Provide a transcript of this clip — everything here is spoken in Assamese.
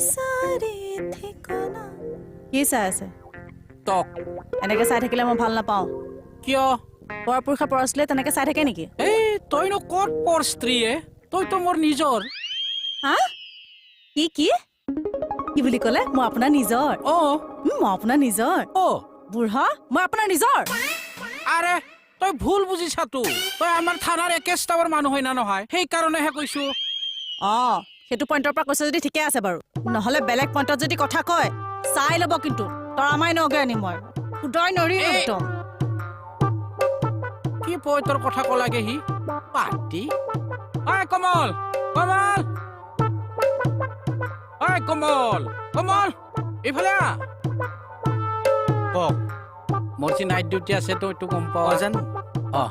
বিচাৰি ঠিকনা। কি চাই আছে? তক। এনেকে চাই থাকিলে মই ভাল নাপাওঁ। কিয়? পৰপুৰুষে পৰস্ত্ৰীয়ে তেনেকে চাই থাকে নেকি? এই, তইনো ক'ত পৰ স্ত্ৰীয়ে? তইতো মোৰ নিজৰ। হা, কি কি কি বুলি ক'লে? মই আপোনাৰ নিজৰ? অ। মই আপোনাৰ নিজৰ? অ। বুঢ়া, মই আপোনাৰ নিজৰ? আৰে, তই ভুল বুজিছা তো। তই আমাৰ থানাৰ একে ষ্টাফৰ মানুহ হয় না নহয়, সেইকাৰণেহে কৈছো। অ, সেইটো পইণ্টৰ পৰা কৈছে যদি ঠিকে আছে বাৰু। নহ'লে বেলেগ পইণ্টত যদি কথা কয়, চাই ল'ব কিন্তু। তৰামাই নগে আনিম মই, উদয় নৰিম। এই! একদম। কি পইণ্টৰ কথা কলাগে সি পাতি? ঐ কমল, কমল, ঐ কমল, কমল, এইফালে আহ। কওক, মোৰ যে নাইট ডিউটি আছে, তই এইটো গম পাৱ? অ, জানো। অ।